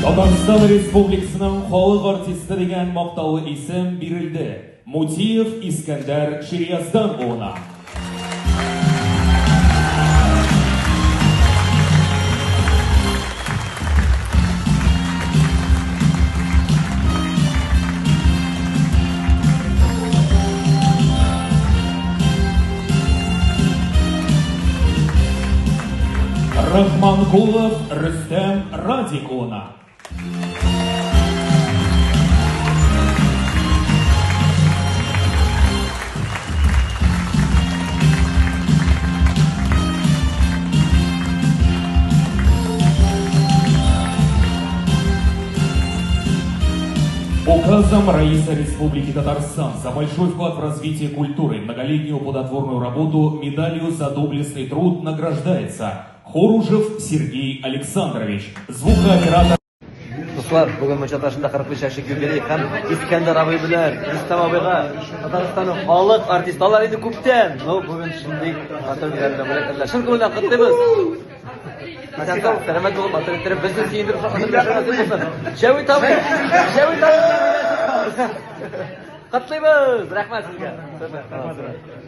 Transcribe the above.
Татарстан Республикасының халык артисты дигән мактаулы исем бирелде Мутиев Искәндәр Ширияздан улына. Рахманкулов Рөстәм Радик улына. Указом Раиса Республики Татарстан за большой вклад в развитие культуры и многолетнюю плодотворную работу медалью за доблестный труд награждается Хоружев Сергей Александрович, звукооператор. Дуслар, бүген Мунча ташында 45 яшьлек юбилей һәм Искәндәр абый белән Рөстәм абыйга Татарстанның халык артисты. Алар инде күптән, но бүген шундый матур медаль белән бүләкләделәр. Чын күңелдән котлыйбыз. Исән сау, сәламәт булып, матур иттереп, безне сөендереп, шатландырып яшәү насыйп булсын. Җәвит абый, Җәвит абый белән бүләк. Котлыйбыз! Рәхмәт сезгә. Супер.